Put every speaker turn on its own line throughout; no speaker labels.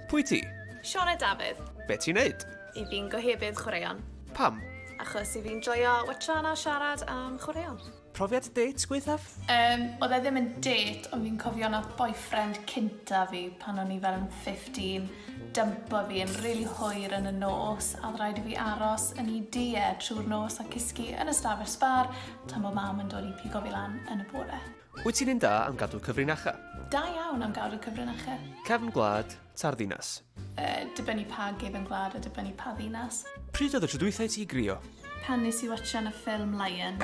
Pwy ti?
Sioned Dafydd.
Be ti'n neud?
I fi'n gohebydd chwaraeon.
Pam?
Achos i fi'n joio watchan a siarad am chwaraeon.
Profiad date gwaethaf?
Yym, oedd e ddim yn date, ond fi'n cofio nath boyfriend cynta fi pan o'n i fel yn 15 dympo fi yn rili hwyr yn y nos a oedd rhaid i fi aros yn ei dŷ e trwy'r nos a cysgu yn y stafell sbâr tan bod mam yn dod i pigo fi lan yn y bore.
Wyt ti'n un da am gadw cyfrinachau?
Da iawn am gadw cyfrinachau.
Cefn gwlad, ta'r ddinas?
Yy, dibynnu pa gefn gwlad a dibynnu pa ddinas.
Pryd oedd y tro dwytha i ti grio?
Pan nes i watsian y ffilm Lion.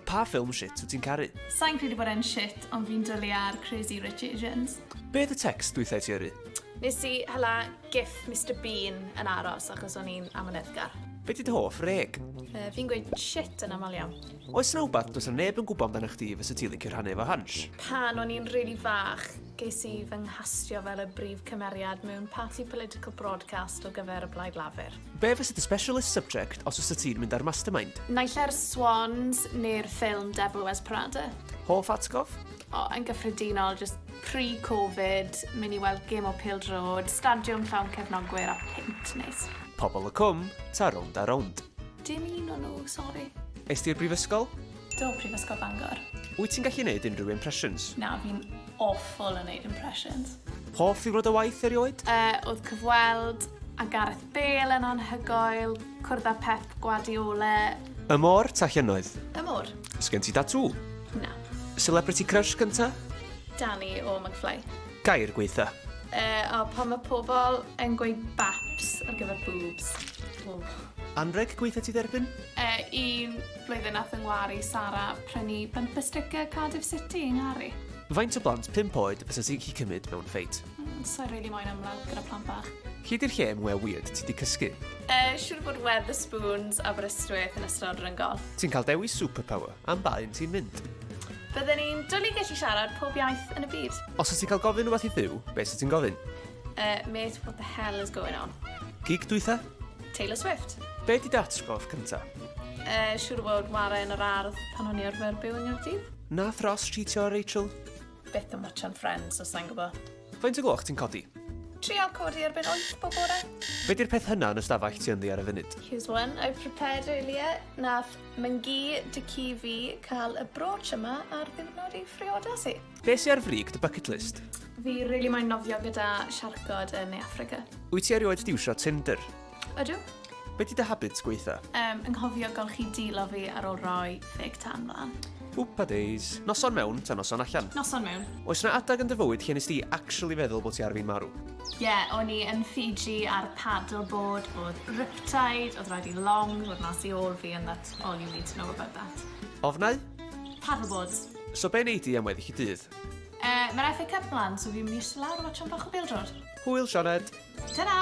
Pa ffilm shit wyt ti'n caru?
Sa i'n credu bod e'n shit, ond fi'n dwli ar Crazy Rich Asians.
Be oedd y text dwytha i ti yrru?
Nes i hala gif Mister Bean yn aros achos o'n i'n amyneddgar.
Be 'di dy hoff reg?
Yy, fi'n gweud shit yn aml iawn.
Oes 'na wbath does 'na neb yn gwybod amdano chdi fysa ti licio rhannu efo Hansh?
Pan o'n i'n rili fach, ges i fy nghastio fel y brif cymeriad mewn party political broadcast o gyfer y Blaid Lafur.
Be fysa dy specialist subject os fysa ti'n mynd ar Mastermind?
Naill ai'r Swans neu'r ffilm Devil Wears Prada.
Hoff atgof?
O, yn gyffredinol, jyst pre-Covid, mynd i weld gêm o pêl-droed, stadiwm llawn cefnogwyr a pint neis.
Pobol y Cwm, ta Rownd a Rownd?
Dim un o nhw, sori.
Es ti i'r brifysgol?
Do, Prifysgol Bangor.
Wyt ti'n gallu neud unrhyw impressions?
Na, fi'n awful yn neud impressions.
Hoff ddiwrnod o waith erioed?
Uh, oedd cyfweld a Gareth Bale yn anhygoel, cwrdd â Pep Guardiola.
Y môr ta llynnoedd?
Y môr.
Sgen ti tatŵ?
Na.
Celebrity crush gynta?
Danny o McFly.
Gair gweitha?
Uh, o, pan mae pobl yn gweud baps ar gyfer boobs. Oh.
Anrheg gweitha ti dderbyn?
Uh, un blwyddyn nath yng ngwaru Sara prynu bumper sticker Cardiff City yng Nghari.
Faint o blant 5 oed fysa ti'n gallu cymryd mewn ffeit?
Mm, Sa'i really moyn ymladd gyda plant bach.
Lle di'r lle mwya weird ti di cysgu?
Uh, siŵr bod Wetherspoons Aberystwyth yn ystod ryngol.
Ti'n cael dewis superpower, am ba un ti'n mynd?
Bydden ni'n dwlu gallu siarad pob iaith yn y byd.
Os o't ti'n cael gofyn rhywbeth i Dduw, be sa ti'n gofyn?
Uh, mate, what the hell is going on?
Gig dwytha?
Taylor Swift.
Be di dy atgof cynta?
Uh, siŵr o fod ware yn yr ardd pan o'n i arfer byw yng Nghaerdydd.
Nath Ross cheatio ar Rachel?
Byth yn watchan Friends, so sa'n gwybod.
Faint o gloch ti'n codi?
Trial codi erbyn 8 bob bore.
Be di'r peth hynna yn y stafell ti ynddi ar y funud?
Here's one I prepared earlier. Nath Myngi dy ci fi cael y brooch yma ar ddiwrnod ei phriodas hi.
Be sy ar frig dy bucket list?
Fi rili moyn nofio gyda siarcod yn Ne Affrica.
Wyt ti erioed 'di iwsio Tinder?
Ydw.
Be 'di dy habits gwaetha?
Yym, anghofio golchi dilo fi ar ôl rhoi fake tan mlan.
Wpa days. Noson mewn ta noson allan?
Noson mewn.
Oes 'na adag yn dy fywyd lle nes di actually feddwl bod ti ar fin marw?
Ie, o'n i yn Fiji ar paddleboard, oedd riptide, oedd rhaid i long ddod mas i ôl fi and that's all you need to know about that.
Ofnau?
Paddleboards.
So be nei di am weddill y dydd?
Uh, Mae'r FA Cup mlaen, so fi'n mynd i eistedd lawr a watchan bach o bêl-droed.
Hwyl, Sioned!
Ta-ra!